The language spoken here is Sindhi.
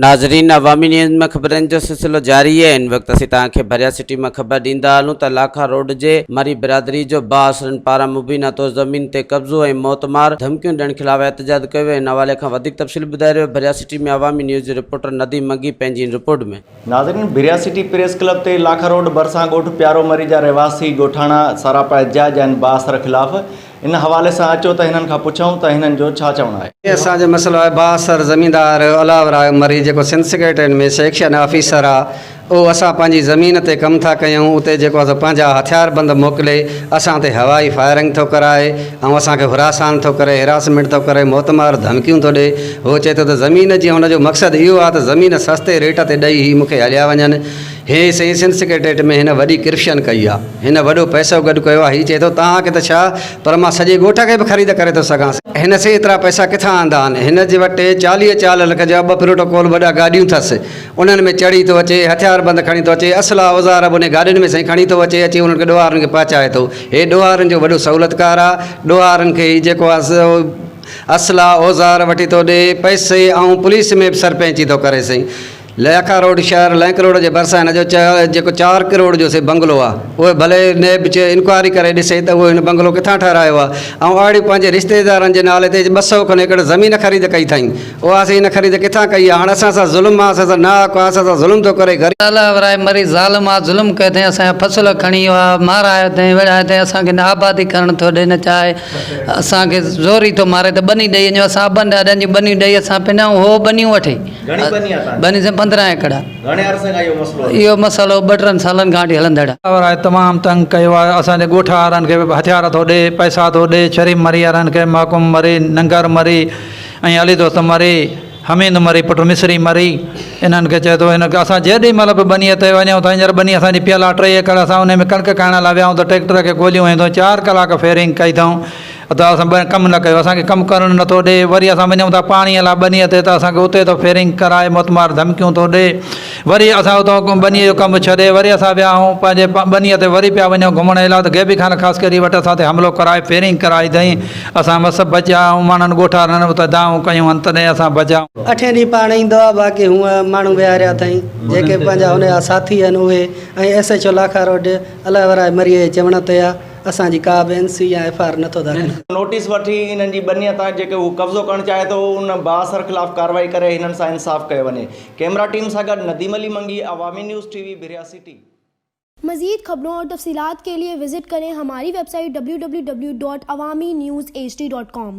ناظرين عوامي نيوز ۾ خبرن جو سلسلو جاري آهي هن وقت اسين توهان کي ڀريا سٽي مان خبر ڏيندا هلون ته لاکا روڊ جي مري برادري جو بااثرن پاران مبينا طور زمين تي قبضو ۽ موتمار ڌمڪيون ڏيڻ خلاف احتجاج ڪيو ويو ان حوالي کان وڌيڪ تفصيل ٻڌائي رهيو ڀريا سٽي ۾ عوامي نيوز جو رپورٽر نديم منگي پنهنجي هن رپورٽ ۾. ناظرين ڀريا سٽي پريس ڪلب تي لاکا روڊ ڀرسان ڳوٺ پيارو مري جا رهواسي ڳوٺاڻا سراپا احتجاج آهن بااثر خلاف ان حوالي سان اچو ته هنن کان پڇون ته هنن جو ڇا چوڻ آهي. اسان جو مسئلو آهي بااثر زميندار علاو راء مري جيڪو سنڌ سيڪريٽريٽ ۾ سيڪشن آفيسر آ اهو اسان پنهنجي زمين تي ڪم ٿا ڪيون اتي جيڪو آ سو پنهنجا هٿيار بند موڪلي اسان تي هوائي فائرنگ ٿو ڪرائي ۽ اسان کي هراسان ٿو ڪري هراسمينٽ ٿو ڪري موتمار ڌمڪيون ٿو ڏي هو چئي ٿو ته زمين جي هن جو مقصد اهو آ ته زمين سستي ريٽ تي ڏئي هي مون کي هليا وڃن هي سائين سنڌ سيڪريٽريٽ ۾ هن وڏي ڪرپشن ڪئي آ. هن وڏو پئسو گڏ ڪيو آ. هي چئي ٿو توهان کي ته ڇا پر مان سڄي ڳوٺ کي به خريد ڪري ٿو سگهان. هن سائين ايترا پئسا ڪٿان آندا آهن. هن جي وٽ چاليهه چال لک جا ٻه پروٽوڪول وڏا گاڏيون ٿس. انهن ۾ چڙهي ٿو اچي، هٿيار بند کڻي ٿو اچي، اسلحا اوزار به انهي گاڏين ۾ سائين کڻي ٿو اچي، اچي انهن کي ڏوهارين کي پهچائي ٿو. هي ڏوهارين جو وڏو سهولتڪار آ. ڏوهارين کي هي جيڪو آ سو اسلحا اوزار وٺي ٿو ڏي، پئسي ۽ پوليس ۾ به سرپئنچي ٿو ڪري سائين. لياقا روڊ شهر لنڪ روڊ جي ڀرسان هن جو جيڪو چار ڪروڙ جو سي بنگلو آ اهي ڀلي نيب چي انڪوائري ڪري ڏسي ته اهو هن بنگلو ڪٿان ٺهرايو آ ۽ اهڙي پنهنجي رشتيدارن جي نالي تي 200 کن ايڪڙ زمين خريد ڪئي اٿائين اها سي هن خريد ڪٿان ڪئي آ هاڻ اسان سان ظلم آ اسان سان ناحق آ اسان سان ظلم ٿو ڪري غريب الله ورائي مري ظالم آ ظلم ڪيو اٿئين اسان جا فصل کڻي ويو آ مارايو اٿئين وڙهايو اٿئين اسان کي نه آبادي ڪرڻ ٿو ڏي نه چاهي اسان کي زوري ٿو ماري ته ٻني ڏئي وڃو اسان ابن ڏاڏن جون ٻنيون ڏئي اسان پنائون هو ٻنيون وٺي. گهڻي ٻني آ تان جي؟ ٻني سائين 15 ايڪڙ آ. گهڻي عرصي کان اهو مسئلو هلي؟ اهو مسئلو ٻه ٽن سالن کان وٺي هلندڙ آ. وارا تمام تنگ ڪيو آ اسان جي ڳوٺ وارن کي به هٿيار ٿو ڏي پئسا ٿو ڏي شريف مري وارن کي محڪوم مري ننگر مري ۽ علي دوست مري حميد مري پٽ مصري مري انهن کي چئي ٿو هن کي اسان جيڏي مهل به ٻنيء تي وڃون ٿا هينئر ٻني اسان جي پيل آ ٽي ايڪڙ اسان انهي ۾ ڪڻڪ کائڻ لاء ويا آهيون ته ٽريڪٽر کي گوليون هنيون اٿئون چار ڪلاڪ فيرنگ ڪئي اٿئون ته اسان ٻه ڪم نه ڪيو اسان کي ڪم ڪرڻ نه ٿو ڏي وري اسان وڃون ٿا پاڻيء لاء ٻنيء تي ته اسان کي اتي ٿو فيرنگ ڪرائي موتمار ڌمڪيون ٿو ڏي وري اسان اتان ٻنيء جو ڪم ڇڏي وري اسان ويا آهيون پنهنجي ٻنيء تي وري پيا وڃون گهمڻ لاء ته غيبي خان خاصخيلي وٽ اسان تي حملو ڪرائي فيرنگ ڪرائي اٿئين اسان مس بچيا آهيون ماڻهن ڳوٺ وارن اتي دانهون ڪيون هن تڏهن اسان بچيا اٺين ڏينهن پاڻ ايندو آهي باقي هونء ماڻهو ويهاريا اٿائين جيڪي پنهنجا هن جا ساٿي آهن اهي ۽ S H O Lakha road Allah Warai مريء جي چوڻ تي آهي اسان جي ڪا به اين سي يا ايف آر نٿو داخل ڪري. نوٽيس وٺي انهن جي ٻنيء تان جيڪي هو قبضو ڪرڻ چاهي ٿو ان بااثر خلاف ڪارروائي ڪري هنن سان انصاف ڪيو وڃي. ڪئميرا ٽيم سان گڏ Nadeem Ali Mangi, Awami news T V, Bhiria city. مزيد خبرون اور تفصيلات کے لئے وزٹ کریں ہماری ویب سائٹ www.awamiNewsHD.com.